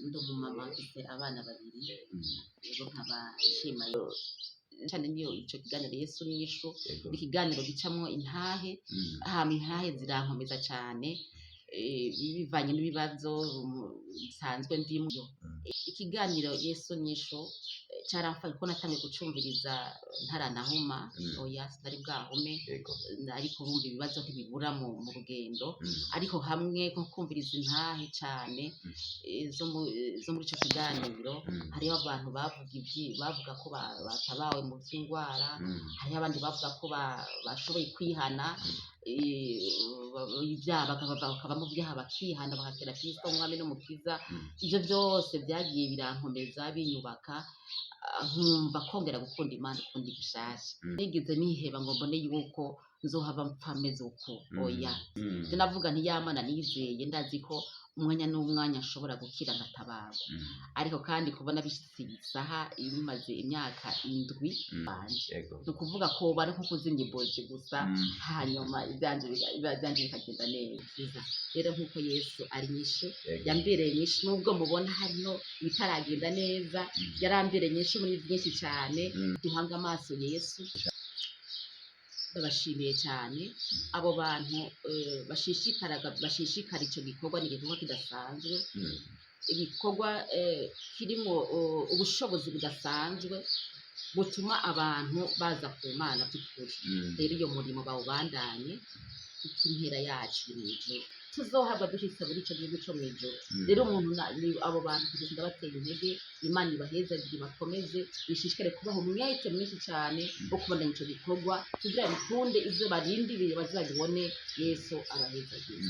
Ndi umumama, mfise abana babiri. Rero nkaba nshima cane niyo ico kiganiro Yesu n'inyishu. Ni ikiganiro gicamwo intahe, hama intahe zirankomeza cane, bivanye n'ibibazo nsanzwe ndimwo. Ikiganiro Yesu nyishu caramfashe kuko natanguye kucumviriza ntaranahuma. Oya, sinari bwahume. Ariko urumva ibibazo ntibibura mu rugendo. Ariko hamwe nko kumviriza intahe cane zo muri ico kiganiro, hariho abantu bavuga ivyi bavuga ko batabawe mu vy'ingwara, hariho abandi bavuga ko bashoboye kwihana ibyaha, bakava mu byaha, bakihana, bakakira Kristo umwami n'umukiza. Ivyo vyose vyagiye birankomeza, binyubaka, nkumva kongera gukunda Imana ukundi gushasha. Nigeze niheba ngo mbone yuko nzohava mpfa meze uko, oya. Je navuga nti: "Ya Mana nizeye, ndazi ko umwanya n'umwanya nshobora gukira ngatabarwa." Ariko kandi kubona bishitse iyi saha, bimaze imyaka 7 banje, ni ukuvuga ko bari nko kuzimya iboji gusa, hanyuma ivyanje bikagenda neza. Rero nk'uko Yesu ari nyishu, yambereye nyinshi nubwo mubona hariho ibitaragenda neza, yarambereye nyinshi muri byinshi cyane. Duhange amaso Yesu. Ndabashimiye cyane abo bantu bashishikara ico gikorwa. Ni igikorwa kidasanzwe, igikorwa kirimo ubushobozi budasanzwe butuma abantu baza ku Mana by'ukuri. Rero iyo murimo bawubandanye, kuko impera yacu iri mw'ijuru, tuzohabwa dushitse muri ico gihugu co mw'ijuru. Rero umuntu abo bantu kugeza ndabateye intege. Imana ibahezagire, ibakomeze, bishishikare kubaha umwete mwinshi cyane wo kubandanya ico gikorwa kugira bikunde ivyo barindiriye bazabibone. Yesu abahezagire.